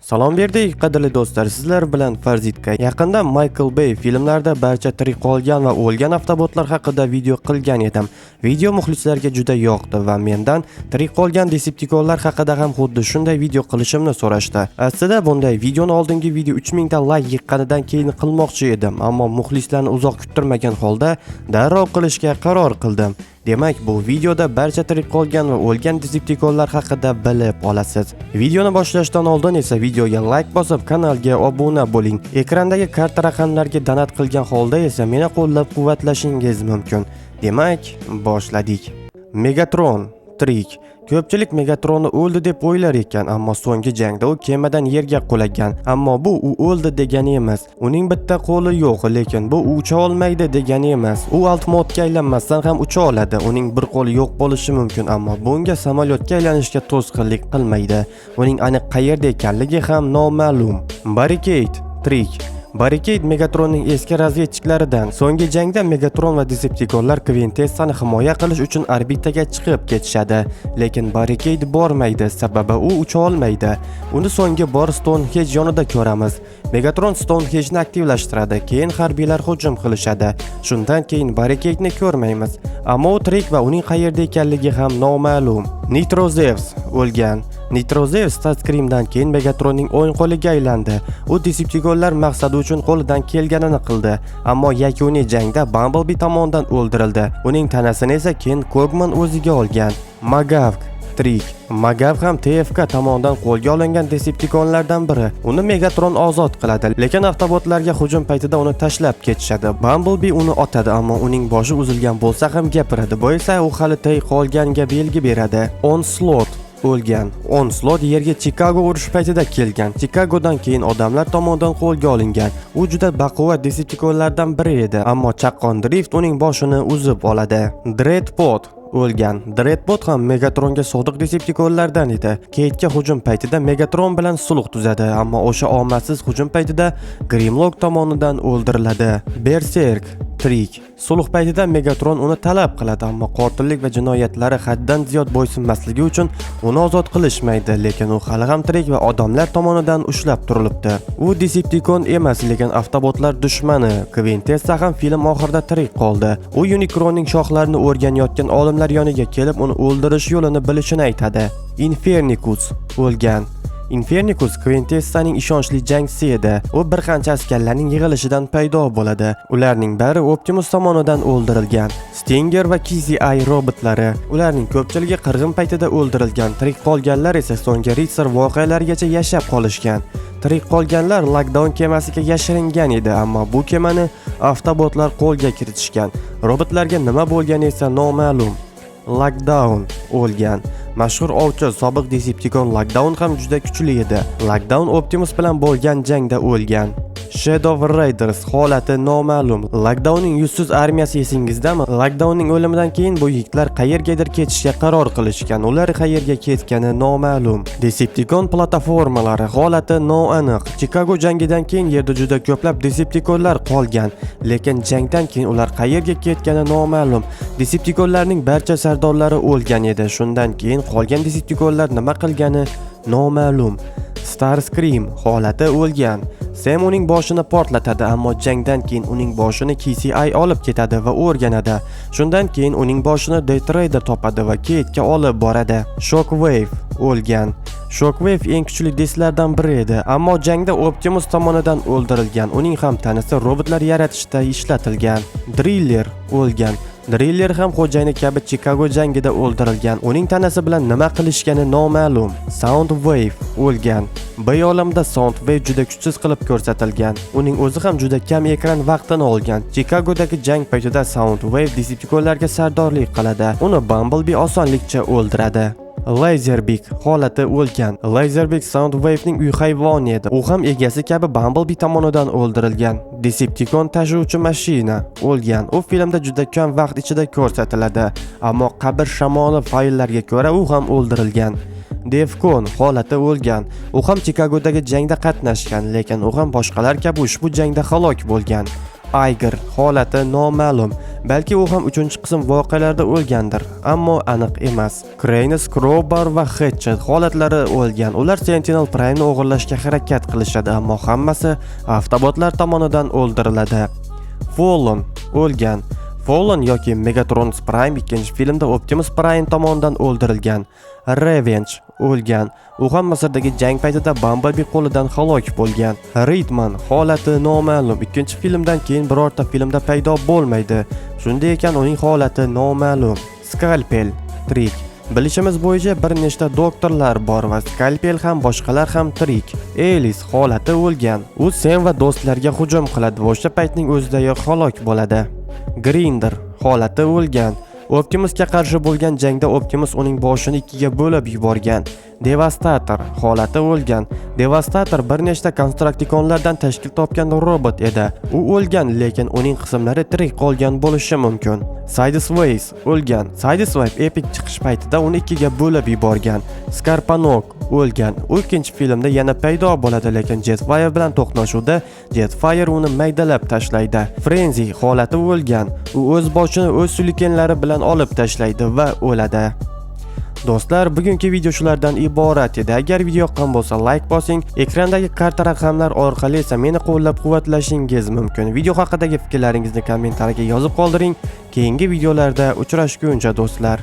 Salom berdik, qadrli do'stlar, sizlar bilan Farzitka. Yaqinda Michael Bay filmlarida barcha tirik qolgan va o'lgan avtobotlar haqida video qilgan edim. Video muxlislarga juda yoqdi va mendan tirik qolgan Decepticonlar haqida ham xuddi shunday video qilishimni so'rashdi. Aslida bunday videoni oldingi video 3000 ta layk yiqqanidan keyin qilmoqchi edim, ammo muxlislarni uzoq kuttirmagan holda darrov qilishga qaror qildim. Demak, bu videoda barcha tirik qolgan va o'lgan Decepticonlar haqida bilib olasiz. Videoni boshlashdan oldin esa videoga layk bosib, kanalga obuna bo'ling. Ekrandagi karta raqamlarga donat qilgan holda esa meni qo'llab-quvvatlashingiz mumkin. Demak, boshladik. Megatron tirik. Ko'pchilik Megatronni o'ldi deb o'ylar ekan, ammo so'nggi jangda u kemadan yerga qulagan. Ammo bu u o'ldi degani emas. Uning bitta qo'li yo'q, lekin bu u ucha olmaydi degani emas. U alt modga aylanmasdan ham ucha oladi. Uning bir qo'li yo'q bo'lishi mumkin, ammo bunga samolyotga aylanishga to'sqinlik qilmaydi. Uning aniq qayerda ekanligi ham noma'lum. Barricade tirik. Barricade Megatronning eski razvedchiklaridan. So'nggi jangda Megatron va Decepticonlar Kvintessani himoya qilish uchun orbitaga chiqib ketishadi. Lekin Barricade bormaydi, sababi u ucha olmaydi. Uni so'nggi bor Stonehenge yonida ko'ramiz. Megatron Stonehengeni aktivlashtiradi, keyin harbiylar hujum qilishadi. Shundan keyin Barricade'ni ko'rmaymiz. Ammo u tirik va uning qayerda ekanligi ham noma'lum. Nitro Zeus o'lgan. Nitro Zeus Starscreamdan keyin Megatronning o'ng qo'liga aylandi. U Decepticonlar maqsadi uchun qo'lidan kelganini qildi, ammo yakuniy jangda Bumblebee tomonidan o'ldirildi. Uning tanasini esa keyin Kogman o'ziga olgan. Magavk tirik. Magav ham TFK tomonidan qo'lga olingan Decepticonlardan biri. Uni Megatron ozod qiladi, lekin avtobotlarga hujum paytida uni tashlab ketishadi. Bumblebee uni otadi, ammo uning boshi uzilgan bo'lsa ham gapiradi. Bu esa u hali tirik qolganga belgi beradi. Onslaught o'lgan. Onslaught yerga Chikago urushi paytida kelgan. Chikagodan keyin odamlar tomonidan qo'lga olingan. U juda baquvvat Decepticonlardan biri edi, ammo chaqqon Drift uning boshini uzib oladi. Dreadbot o'lgan. Dreadbot ham Megatronga sodiq Decepticonlardan edi. Katega hujum paytida Megatron bilan sulh tuzadi, ammo o'sha omadsiz hujum paytida Grimlock tomonidan o'ldiriladi. Berserk tirik. Sulh paytida Megatron uni talab qiladi, ammo qotillik va jinoyatlari haddan ziyod bo'ysunmasligi uchun uni ozod qilishmaydi, lekin u hali ham tirik va odamlar tomonidan ushlab turilibdi. U Decepticon emas, lekin avtobotlar dushmani. Quintessa ham film oxirida tirik qoldi. U Unicronning shoxlarini o'rganayotgan olimlar yoniga kelib, uni o'ldirish yo'lini bilishini aytadi. Infernicus o'lgan. Infernicus Quintessaning ishonchli jangchisi edi. U bir qancha askarlarning yig'ilishidan paydo bo'ladi. Ularning bari Optimus tomonidan o'ldirilgan. Stinger va KCI robotlari. Ularning ko'pchiligi qirg'in paytida o'ldirilgan. Tirik qolganlar esa so'nggi ritsar voqealarigacha yashab qolishgan. Tirik qolganlar Lockdown kemasiga yashiringan edi, ammo bu kemani avtobotlar qo'lga kiritishgan. Robotlarga nima bo'lgani esa noma'lum. Lockdown o'lgan. Mashhur ovchi, sobiq Decepticon Lockdown ham juda kuchli edi. Lockdown Optimus bilan bo'lgan jangda o'lgan. Shadow Raiders holati noma'lum. Lockdownning yuzsiz armiyasi esingizdami? Lockdownning o'limidan keyin bu yigitlar qayergadir ketishga qaror qilishgan. Ular qayerga ketgani noma'lum. Decepticon platformalari holati noaniq. Chicago jangidan keyin yerda juda ko'plab Decepticonlar qolgan, lekin jangdan keyin ular qayerga ketgani noma'lum. Decepticonlarning barcha sardorlari o'lgan edi. Shundan keyin qolgan Decepticonlar nima qilgani noma'lum. Starscream holati o'lgan. Sam uning boshini portlatadi, ammo jangdan keyin uning boshini KCI olib ketadi va o'rganadi. Shundan keyin uning boshini Death Raider topadi va Katega olib boradi. Shockwave o'lgan. Shockwave eng kuchli deslardan biri edi, ammo jangda Optimus tomonidan o'ldirilgan. Uning ham tanasi robotlar yaratishda ishlatilgan. Driller o'lgan. Driller ham xo'jayini kabi Chicago jangida o'ldirilgan. Uning tanasi bilan nima qilishgani noma'lum. Soundwave o'lgan. B olamida Soundwave juda kuchsiz qilib ko'rsatilgan. Uning o'zi ham juda kam ekran vaqtini olgan. Chicagodagi jang paytida Soundwave Decepticonlarga sardorlik qiladi. Uni Bumblebee osonlikcha o'ldiradi. Lazerbeak holati o'lgan. Lazerbeak Soundwave'ning uy hayvoni edi. U ham egasi kabi Bumblebee tomonidan o'ldirilgan. Decepticon tashuvchi mashina o'lgan. U filmda juda kam vaqt ichida ko'rsatiladi, ammo qabr shamoli fayllarga ko'ra u ham o'ldirilgan. Defcon holati o'lgan. U ham Chikagodagi jangda qatnashgan, lekin u ham boshqalar kabi ushbu jangda halok bo'lgan. Aiger holati noma'lum. Balki u ham 3-qism voqealarida o'lgandir, ammo aniq emas. Kraynus, Crowbar va Hatchet holatlari o'lgan. Ular Sentinel Prime'ni o'g'irlashga harakat qilishadi, ammo hammasi Avtobotlar tomonidan o'ldiriladi. Fallen o'lgan. Fallen yoki Megatron Prime ikkinchi filmda Optimus Prime tomonidan o'ldirilgan. Revenge o'lgan. U ham Misrdagi jang paytida Bumblebee qo'lidan halok bo'lgan. Ritman holati noma'lum. Ikkinchi filmdan keyin birorta filmda paydo bo'lmaydi. Shunday ekan, uning holati noma'lum. Skalpel tirik. Bilishimiz bo'yicha bir nechta doktorlar bor va Skalpel ham, boshqalar ham tirik. Elis holati o'lgan. U Sem va do'stlarga hujum qiladi va o'sha paytning o'zidayoq halok bo'ladi. Grinder holati o'lgan. Optimusga qarshi bo'lgan jangda Optimus uning boshini ikkiga bo'lib yuborgan. Devastator holati o'lgan. Devastator bir nechta konstruktikonlardan tashkil topgan robot edi. U o'lgan, lekin uning qismlari tirik qolgan bo'lishi mumkin. Sideswipe o'lgan. Sideswipe epik chiqish paytida uni ikkiga bo'lib yuborgan. Skarpanok o'lgan. U ikkinchi filmda yana paydo bo'ladi, lekin Jetfire bilan to'qnashuvda Jetfire uni maydalab tashlaydi. Frenzy holati o'lgan. U o'z boshini o'z sulikenlari bilan olib tashlaydi va o'ladi. Do'stlar, bugungi video shulardan iborat edi. Agar video yoqqan bo'lsa, like bosing. Ekrandagi karta raqamlar orqali esa meni qo'llab-quvvatlashingiz mumkin. Video haqidagi fikrlaringizni kommentariyaga yozib qoldiring. Keyingi videolarda uchrashguncha, do'stlar.